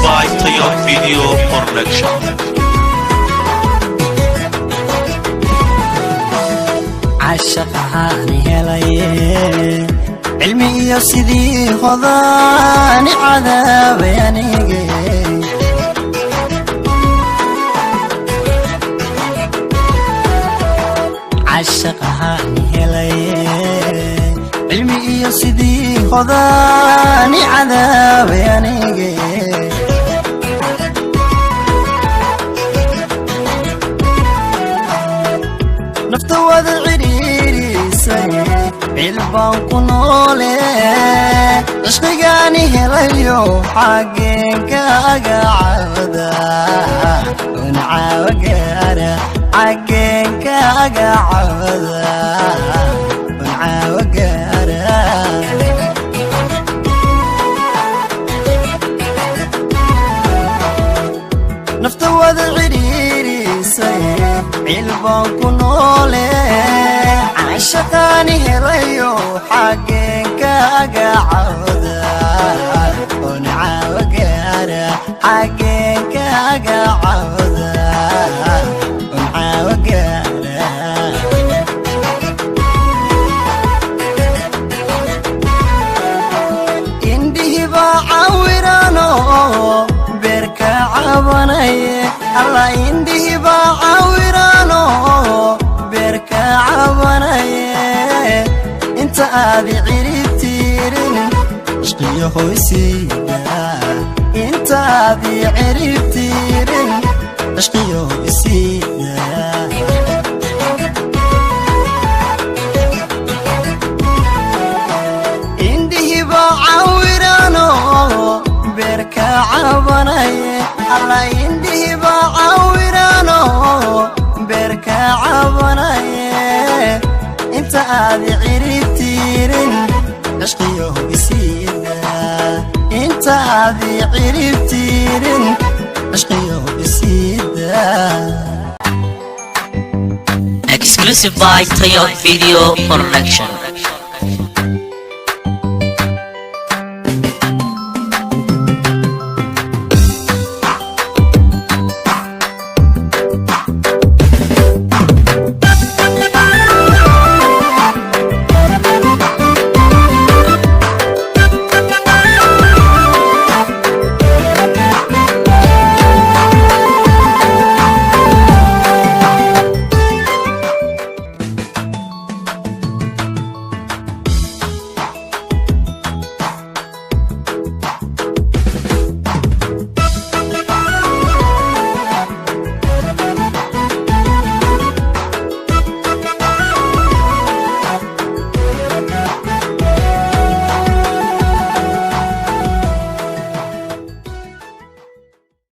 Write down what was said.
by Tayo Video Production. Cashaqahaani helaye, cilmi iyo sidii hodaani cadaabay anige. Cashaqahaani helaye, cilmi iyo sidii hodaani cadaabay anige. Nafta wada cidhiidhisay, cilbaan ku noole, cishqigaani helayo, xaggeen kaaga cawda un caawa gaara? Xaggeen kaaga cawda un caawa gaara? Nafta wada cidhiidhisay, cilbaan ku noole, cashaqaani helayo, xaggeen kaaga cawda un caawa gaara? Xaggeen kaaga cawda un caawa gaara? Indhihibaa cawirano beerka cabanaye, alla indhihibaa cawirano beerka cabanaye. Inta aadi ciribtiirin ishqiyo hoysiida, inta aadi ciribtiirin ishqiyo hoysiida. Indhihibaa cawirano beerka cabanaye, alla indhihibaa cawirano beerka cabanaye. Inta aadi ciribtiirin cishqiyo isiida, inta aadi ciribtiirin cishqiyo isiida. Exclusive by Tayo Video Production.